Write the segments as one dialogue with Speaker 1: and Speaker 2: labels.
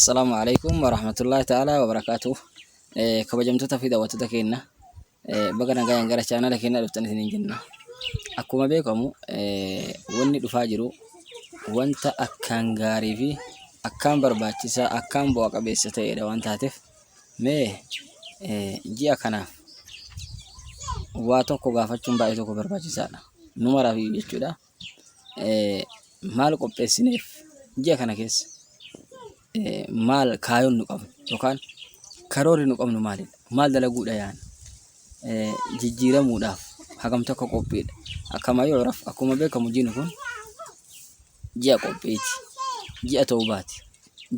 Speaker 1: Assalaamu alaikum warahmatullahi ta'ala wabarakaatuh. Kabajamtoota fi daawwattoota keenya, baga nagaan gara chaanala keenyaa dhuftan isiniin jenna. Akkuma beekamu, wanni dhufaa jiru wanta akkaan gaarii fi akkaan barbaachisaa, akkaan bu'a qabeessa ta'edha waan taateef, mee ji'a kanaaf waa tokko gaafachuun baay'ee tokko barbaachisaadha. Nu maraaf jechuudha. Maal qopheessineef ji'a kana keessa, maal kaayoon nu qabnu yookaan karoorri nu qabnu maalidha? Maal dalaguudha yaana? Jijjiiramuudhaaf hagam tokko qophiidha? Akkama yu'raf, akkuma beekamu, jiini kun ji'a qophiiti. Ji'a tawbaati.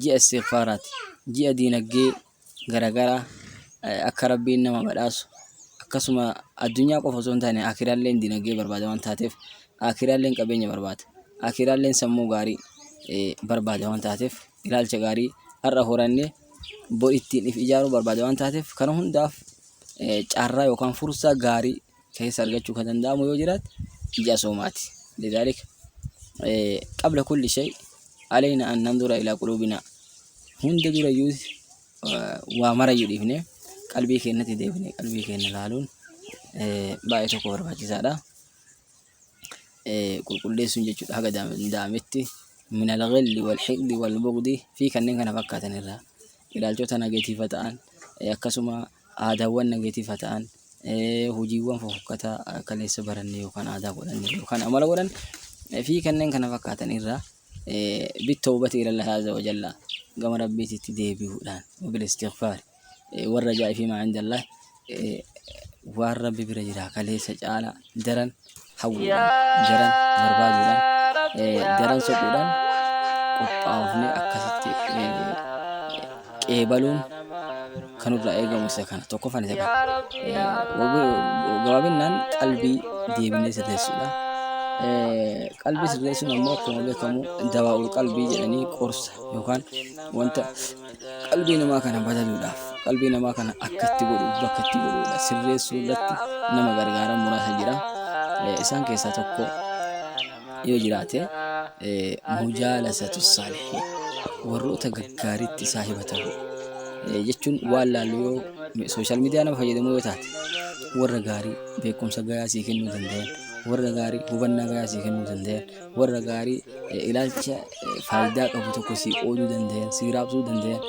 Speaker 1: Ji'a istighfaaraati. Ji'a diinaggee garagaraa akka Rabbiin nama badhaasu, akkasuma addunyaa qofa osoo hin taane akiraalleen dinagdee barbaada waan taateef, akiraalleen qabeenya barbaada, akiraalleen sammuu gaarii barbaada waan taateef, ilaalcha gaarii har'a horannee bor ittiin if ijaaruu barbaada waan taateef, kana hundaaf carraa yookaan fursaa gaarii keessa argachuu kan danda'amu yoo jiraate ji'a soomaati. Lidaalika qabla kulli shay alayna an nandura ilaa quluubinaa, hunda durayyuu waa marayyuu dhiifnee qalbii keenyatti deebinee qalbii keenya ilaaluun baay'ee tokko barbaachisaadha. Qulqulleessuun jechuudha haga danda'ametti min al-ghilli wal-hiqdi wal-bughdi fi kanneen kana fakkaatan irraa, ilaalchota negatiiva ta'an, akkasuma aadaawwan negatiiva ta'an, hojiiwwan fofokkataa kaleessa baranne yookaan aadaa godhanne yookaan amala godhanne fi kanneen kana fakkaatan irraa bittawbati ilallahi azza wa jalla, gama Rabbiititti deebi'uudhaan, wabil istighfaari warra jaa'i fi maa indallahi, waan Rabbi bira jira kaleessa caalaa daran hawwuudhaan, daran barbaaduudhaan, daran soquudhaan qophaa'ofnee akkasitti qeebaluun kan nurraa eegamu isa kana. Tokkoffaan isa kana. Gabaabinnaan qalbii deebinee sirreessuudha. Qalbii sirreessuun ammoo akkuma beekamu dawaa'ul qalbii jedhanii qorsa yookaan wanta qalbii namaa kana badaluudhaaf, qalbii namaa kana akka itti godhu, bakka itti godhuudha, sirreessuu irratti nama gargaaran muraasa jira. Isaan keessaa tokko yoo jiraate, mujaalasatu saalihiin, warroota gaggaariitti saahiba ta'uu jechuun, waan laallu yoo social media nama fayyadamuu yoo taate, warra gaarii beekumsa gayaa sii kennuu danda'an, warra gaarii hubannaa gayaa sii kennuu danda'an, warra gaarii ilaalcha faayidaa qabu tokko sii qooduu danda'an, sii raabsuu danda'an,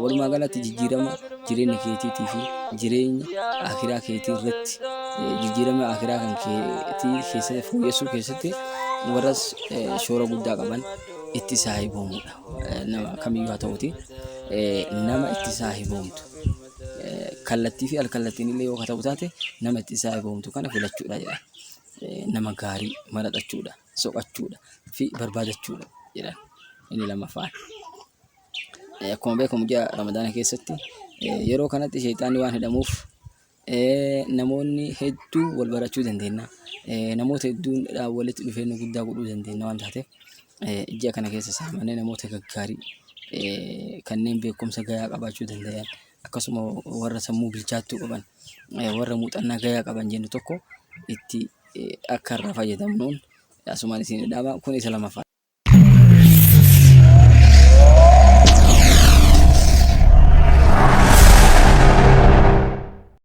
Speaker 1: walumaa galatti jijjiirama jireenya keetiitii fi jireenya akiraa keetii irratti, jijjiirama akiraa kan keetii keessatti fooyyessuu keessatti warras shoora guddaa qaban itti saahiboomudha. Nama kamiyyuu haa ta'uti, nama itti saahiboomtu kallattii fi alkallattiin illee yoo ta'u taate, nama itti saahiboomtu kana filachuudha jedha. Nama gaarii maraxachuudha, soqachuudha fi barbaadachuudha jedhan inni lammaffaan. Akkuma beekamu ji'a Ramadaana keessatti yeroo kanatti sheexaanni waan hidhamuuf namoonni hedduu wal barachuu dandeenya. Namoota hedduun walitti dhufeenya guddaa godhuu dandeenya waan taateef, ji'a kana keessa saamannee namoota gaggaarii kanneen beekumsa gahaa qabaachuu danda'an, akkasuma warra sammuu bilchaattuu qaban, warra muuxannaa gahaa qaban jennu tokko itti akka irraa fayyadamnuun asumaan isin dhaama. Kun isa lammaffaa.